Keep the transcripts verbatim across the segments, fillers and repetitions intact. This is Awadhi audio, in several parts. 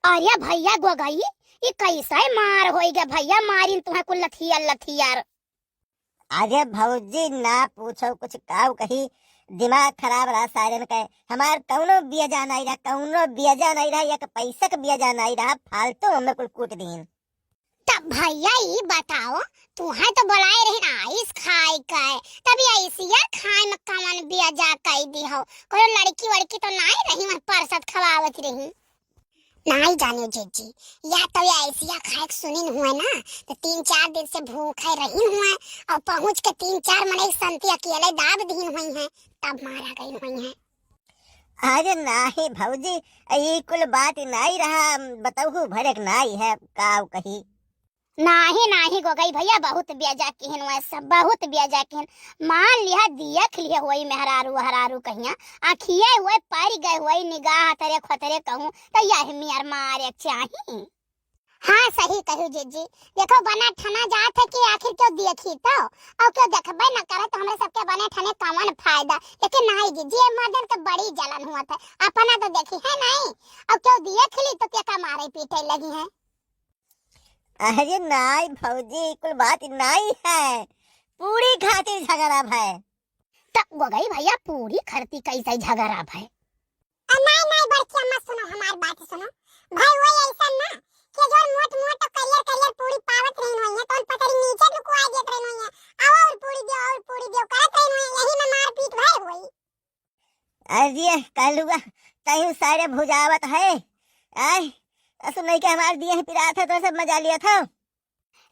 अरे भइया गोगई, ई कइसे मार होइ गे भइया, मारिन तुहैं कुल लथियर लथियर। अरे भौजी ना पूछो कुछ, काउ कही, दिमाग खराब रहा सारेन कै। हमार कउनो बियजा नाहीं रहा, कउनो बियजा नाहीं रहा, एक पैसा क बियजा नाहीं रहा, फालतू हमें कुल कूट दीन। तब भइया ई बताओ, तुहैं तो बोलाए रहिन आइस खाए कै, तब ई अइसिया खाए में कवन बियजा कइ दिहो? कोनो लड़की वड़की तो नाहीं रही, वहाँ परसत खवावत रही। नाहीं जाने जिज्जी, या तो ये अइसिया खाए क सुनिन हुए ना, तो तीन चार दिन से भूखे रहिन हुए, अउर पहुँच के तीन चार मनई संती अकेले दाब दीन हुई हैं, तब मारा गइन हुई हैं। अरे नाहीं भौजी, ई कुल बात नाहीं रहा, बतउहू भरे क नाहीं है, काउ कही। नाहीं, नाहीं गोगई भइया, बहुत बियजा किहिन हुए सब, बहुत बियजा किहिन। मान लिहा, दियख लिहे हुए मेहरारू, हरारू कहिया, आँखिये हुए, परि गए हुए, निगाह हतरे खोतरे कहूँ, त यह मियर मारे क चाही। हाँ, सही कहू जिज्जी। देखो, बना ठना जात है कि आखिर केउ देखी तो, अउर केउ देखबे न करे तो हमरे सबके बने ठने कवन फायदा। लेकिन नाहीं जिज्जी, ये मर्दन के बड़ी जलन हुआ था, अपना तो देखी है नाहीं, अउर केउ देखि ली तो केका मारे पीटे लगी है। अरे नाहीं भौजी, कुल बात नाहीं है, पूरी खातिर झगड़ा भय। त गोगई भइया, पूरी खरती कइसे झगड़ा भय? अ, नाहीं, नाहीं, बड़की अम्मा, सुनो, हमार बात सुनो। भय हुए अइसन ना कि जो मोट मोट करियर करियर पूरी पावत रहिन हुई है, तो उन पतरी नीचे लुकवा देत रहिन हुई है, "आओ अउर पूरी दियो, अउर पूरी दियो," करत रहिन हुई है, यही में मारपीट भय हुई। अरे कलुआ, तैं सारे भुजावत है, आय, असु नहीं के हमार दिए है पिरात है, तो सब मजा लिया था।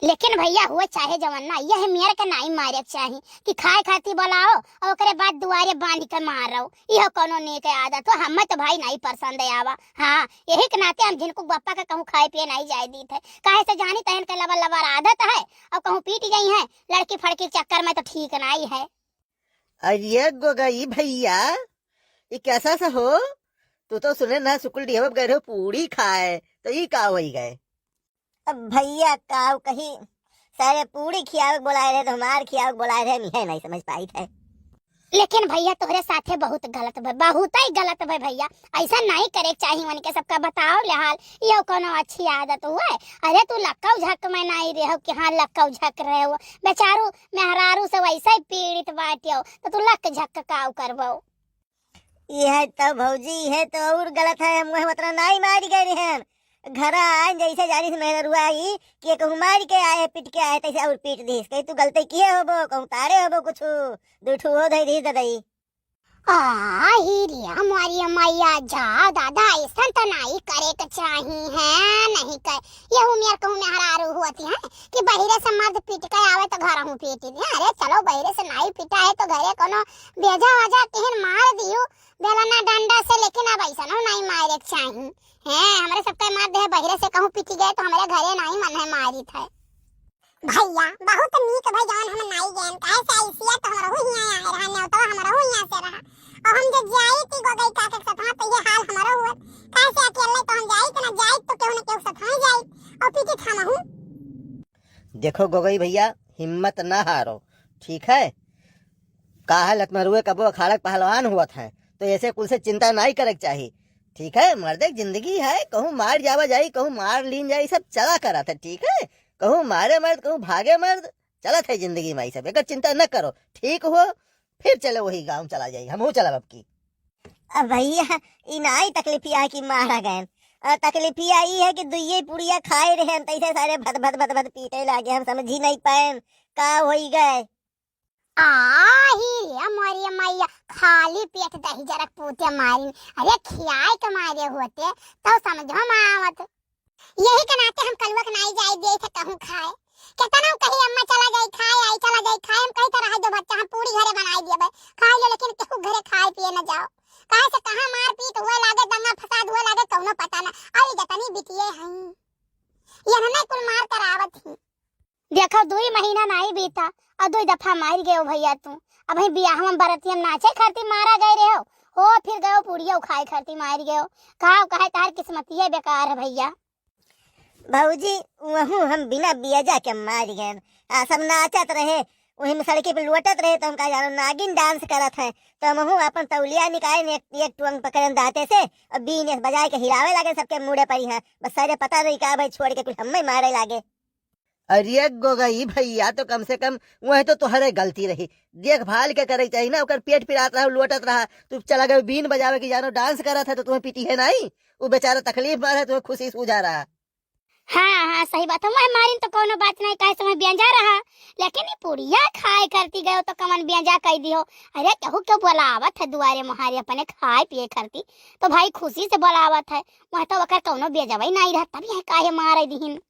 लेकिन भइया, हुए चाहे जवन ना, यह मेर के नाहीं मारे के चाही कि खाए खातिर बोलाओ अउर ओकरे बाद दुआरे बांध के मारो। यह कउनो नेक आदत हो, हमें तो भाई नाहीं पसंद आवा। हाँ, यही के नाते हम झिनकू बप्पा के कहूँ खाए पिए नाहीं जाए दीत है, काहे से जानी तहन के लबर लबर आदत है अउर कहूँ पीट गई है लड़की फड़की के चक्कर में, तो ठीक नाहीं है। अरे गोगई भइया, ई कैसा सा हो? तू तो सुने ना सुकुल डिहवा गए रहो पूरी खाए, तो ई का होई गए? अब भइया काउ कही, सारे पूरी खियावे के बोलाए रहे, तो हमार खियावे के बोलाए रहे, हम इहे नाहीं समझ पाइत है। लेकिन भइया, तोहरे साथे बहुत गलत भय, बहुत ही गलत भय भइया। अइसा नाहीं करे के चाही, उनके सबका बताओ ले हाल, यो कउनो अच्छी आदत हुए? अरे तू लक्कऊ झक में नाहीं रहो कि हाँ लक्कऊ झक रहे हो, बेचारू मेहरारू से वइसे ही पीड़ित बाटियो, तो तू लक झक काउ करबो? यह तो भौजी, यह तो अउर गलत है, हम वह उतना नाहीं मारी गए रहन। घरा आइन जइसे जानिस मेहररुआ आई कि कहूँ मार के आए, पीट के आए, तइसे अउर पीट दीस। कही तू गलती किहे होबो, कहूँ तारे होबो कुछु, दू ठू हो धई दीस ददई। आही रे मोरी मैया, जा दादा, अइसन त नाहीं करे के चाही है, नहीं कर, यहू मेर कहूँ मेहरारू होती है कि बहिरे से मर्द पीट के आवे तो घरहूँ पीट दे। अरे चलो, बहिरे से नाहीं पीटा है तो घरे कउनो बेजा वजा केहन मार दियो बेलना डंडा से, लेकिन अब अइसन नाहीं मारे के चाही। हैं, हमरे सबके मर्द है, बहिरे से कहूँ पीटी गए तो हमरे घरे नाहीं मन है मारित है। भइया, बहुत नीक भई जवन हम नाई गएन, काहे से अइसिया तो हमरहू हियाँ आए रहा, नेवतवा हमरहू हियाँ से रहा। अउर हम जो जाइत गोगई काका के सथवा, तो ये हाल हमरो हुअत। काहे से अकेले तो हम जाइत ना, जाइत तो केहू न केहू सथवा जाइत, अउर पीटित हमहू। देखो गोगई भइया, हिम्मत ना हारो, ठीक है? काहे लतमरुए कबो अखाड़ा के पहलवान हुअत हैं, तो ऐसे कुल से चिंता नाई करे के चाही, ठीक है? मर्दे के जिंदगी है, कहूँ मार जावा जाई, कहूँ मार लीन जाई, सब चला करत है, ठीक है? कहूँ मारे मर्द, कहूँ भागे मर्द, चलत है जिंदगी में, ई सब एकर चिंता न करो, ठीक हो? फिर चलो वही गाँव चला जाई, हमहू चलब अब की। अब भइया, ई नाई तकलीफिया है कि मारा गएन, अ, तकलीफिया ई है कि दुइये पुड़िया खाए रहे, हम तइसे सारे भद भद भद भद पीटे लागे, हम समझी नाई पाएन का होई गए। आही रे मोरी मैया, खाली पेट दही जरक पूते मारिन। अरे खियाए के मारे होते, तउ समझो में आवत। यही के नाते हम कलुआ के नाई जाए दिए थे कहूँ खाए। केतना कही अम्मा चला जाई खाए, आई चला जाई खाए, हम कही तो रह दो बच्चा, हम पूरी घरे बनाई दिए बे, खाए लो, लेकिन केहू घरे खाए पिए न जाओ। काहे से कहाँ मारपीट हुए लागे, दंगा फसाद हुए लागे, कउनो पता ना। अरे जतनी बिटिये हईं, ये हमें कुल मार करावत ही। देखो, दुई महीना नाई बीता अउर दुई दफा मार गयो भइया तू। अबहीं बियाह में बरतिया में नाचे खातिर मारा गए रहो, हो फिर गयो पुड़िया खाए खातिर मार गयो। का कहे, तहार किस्मतिये बेकार है भइया। भौजी, वहू हम बिना बियजा के मार गए। आ, सब नाचत रहे, वही में सड़की पे लोटत रहे, तो हम कहा, "जानो नागिन डांस करत है।" तो हमहू अपन तौलिया निकाले, एक, एक टोंग पकड़न दाँते से, और बीन एस बजाए के हिलावे लागे सबके मूड़े पर ही। बस सारे पता नहीं का भाई, छोड़ के कुछ हमें मारे लागे। अरे गोगई भैया, तो कम से कम वह तो तोहरे गलती रही, देखभाल के करे चाहिए ना, ओकर पेट पिरात रहा, लोटत रहा, तू चला गए बीन बजावे कि जानो डांस करत है तो तुम्हें पीटी है नहीं, वो बेचारा तकलीफ में रहे, तुम्हें खुशी सूझा रहा। हाँ, हाँ, सही बात है। मैं मारिन तो कौनो बात नहीं, काहे से मैं बेंजा रहा, लेकिन ये पुड़िया खाए करती गयो तो कमन बेंजा कह दियो। अरे, केहू के बोलावत है दुआरे मुहारे अपने खाए पिए करती, तो भाई खुशी से बोलावत है, वह तो ओकर कौनो बेजवाई नहीं रहा, तब यह काहे मारे दिहिन।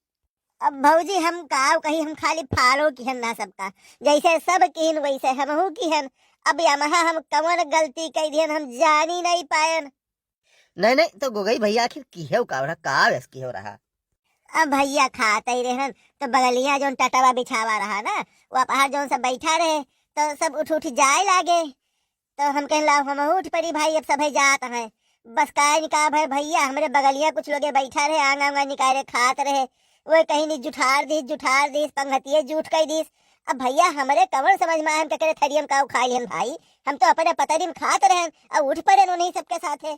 अब भौजी हम का कही, हम खाली follow किहन ना सबका, जैसे सब किहन वैसे हमहू किहन। अब यमहा हम कौन गलती कह दिहन, हम जानी नहीं पायन। नहीं, नहीं, तो गोगई भैया आखिर किहे का रहा, का वैस किहे रहा? अब भैया खात ही रहन, तो बगलिया जौन टटवा बिछावा रहा ना, वो अपहार जौन सब बैठा रहे, तो सब उठ उठ जाए लागे। तो हम कहन, "लाओ, हम उठ पड़ी भाई, अब सभे जात हैं।" बस का निका भाई भैया, हमरे बगलिया कुछ लोगे बैठा रहे, आंगा उंगा निकाले खात रहे, वो कहीं नहीं जुठार दिस, जुठार दिस, पंगतिये जूठ कई दिस। अब भैया हमरे कवन समझ में आए, हम केकरे थरियम का उखाई लेन भाई, हम तो अपने पतरी में खात रहन, अब उठ पड़े उन्हीं सबके साथे।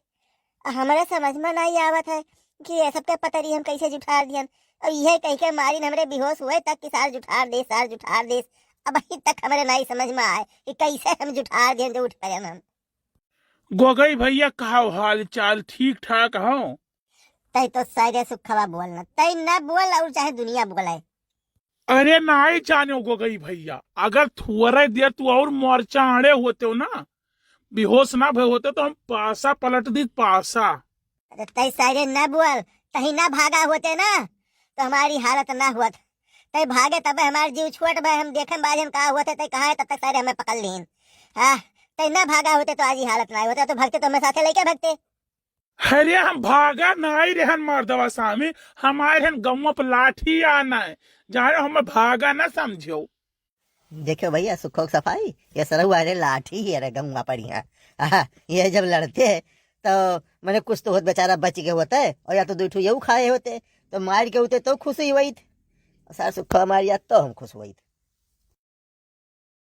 हमरे समझ में नहीं आवत है कि ये सबके पतरी हम कैसे जुठार दियन। और यह कह के मारिन हमरे बेहोश हुए तक कि सार जुठार दे, सार जुठार दे। अब अभी तक हमरे नहीं समझ में आए कि कैसे हम जुठार दियन जो उठ पड़े हम। गोगई भैया, का हाल चाल, ठीक ठाक हो? तै तो सारे सुखवा बोल ना, तै ना बोल और चाहे दुनिया बोले। अरे नाई जाने गोगई भैया, अगर थोड़े देर तू और मरचाड़े होते हो ना, बेहोश ना भय होते तो हम पासा पलट दी, पासा। अरे तै सारे ना बोल, तही ना भागा होते ना तो हमारी हालत ना होत। तै भागे तबे हमार जीव छोट भय, हम देखे बाजन का होते, तै कहाँ है तब तक सारे हमें पकड़ लीन। हाँ, तै ना भागा होते तो आज ही हालत ना होते, तो भगते तो हमें साथे लेके भगते। अरे हम भागा नाई रहन मर्दवा सामी, हमारे हन गौवा पर लाठी आना है, जाने हम भागा ना समझो। देखो भैया, सुखो के सफाई, ये सरहुआ रे लाठी ही रे गौवा पड़िया। आहा, ये जब लड़ते हैं, तो मैंने कुछ तो होत बेचारा बच गए होते, और या तो दो ठो यहू खाए होते, तो मार के होते तो खुश ही हुई थे। सार सुखो मार या तो हम खुश हुई थे।